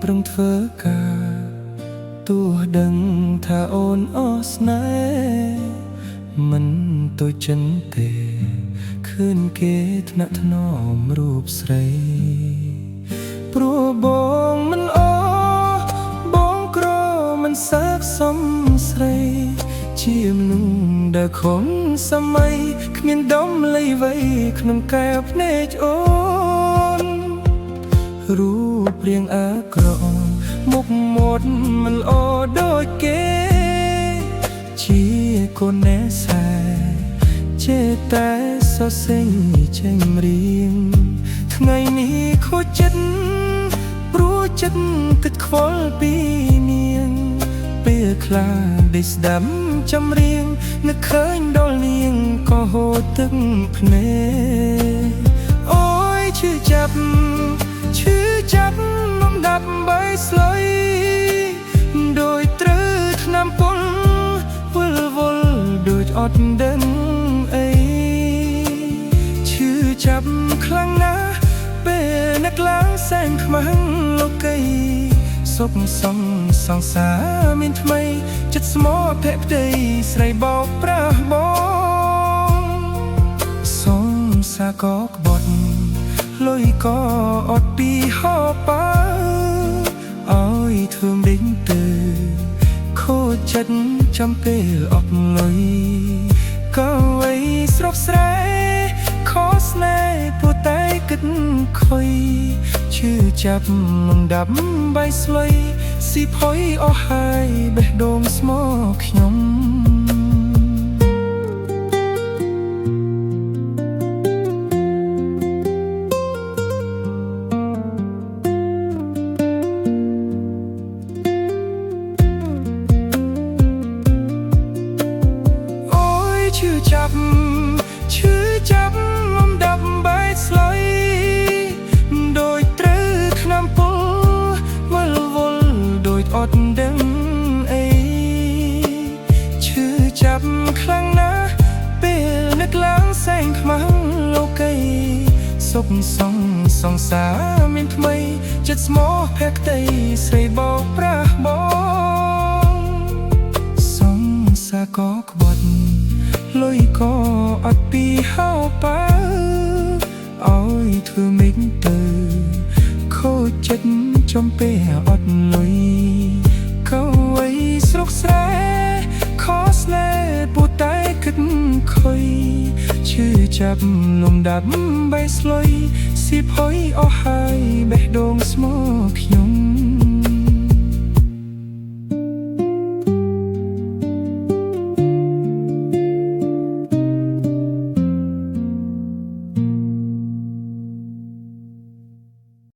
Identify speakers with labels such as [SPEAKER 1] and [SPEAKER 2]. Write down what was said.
[SPEAKER 1] ប្រឹងធ្វើការទោះដឹងថាអូនអស់ស្នេហ៍មិនទៅចិនទេឃើញគេថ្នាក់ថ្នមរូបស្រីព្រោះបងមិនអបងក្រមិនសាកសមស្រីជាមនុស្សដែលខំសម័យគ្មានដុំលៃវៃក្នុងកែវភ្នែកអូន រូបរាងអាក្រក់មុខមាត់មិនល្អដូចគេជាកូនអ្នកសែចេះតែសរសេរចេញរៀងថ្ងៃនេះខូចចិត្តព្រោះចិត្តគិតខ្វល់ពីនាងពេលខ្លះដេកស្ដាប់ចម្រៀងនឹកឃើញដល់នាងក៏ហូរទឹកភ្នែកអូយឈឺចាប់ ឈឺចាប់លំដាប់បីស្លុយដោយត្រូវឆ្នាំពុលវិលវល់ដូចអត់ដឹងអីឈឺចាប់ខ្លាំងណាស់ពេលនឹកឡើងសែនខ្មាំងលោកីសុខសំសង្សារមានថ្មីចិត្តស្មោភក្តីស្រីបោកប្រាស់បងសងសាកក្បត់ លុយក៏អត់ពីហោប៉ាឲ្យធ្វើមិនដេញទៅខូចចិត្តចំពេលអត់លុយក៏អ្វីស្រុកស្រែខស្នេហ៍ព្រោះតែគិតខុយឈឺចាប់លំដាប់បាយស្លុយស៊ីផុយអស់ហើយបេះដូងស្មោខ្ញុំ អូយឈឺចាប់ឈឺចាប់លំដាប់បែកស្លុយដោយត្រូវឆ្នាំពុលវិលវល់ដូចអត់ដឹងអីឈឺចាប់ខ្លាំងណាស់ពេលនឹកឡើងសែងខ្មាំងលោកីសុខសងសង្សារមានថ្មីចិត្តស្មោះភក្តីស្រីបោកប្រាស់បង សងសាកក្បត់លុយក៏អត់ពីហោប៉ាឲ្យធ្វើមិនទៅខូចចិត្តចំពេលអត់លុយក៏អ្វីស្រុកស្រែខស្នេហ៍ពូតែគិតខុយឈឺចាប់លំដាប់បីស្លុយស៊ីផុយអស់ហើយបេះដូងស្មោខ្ញុំ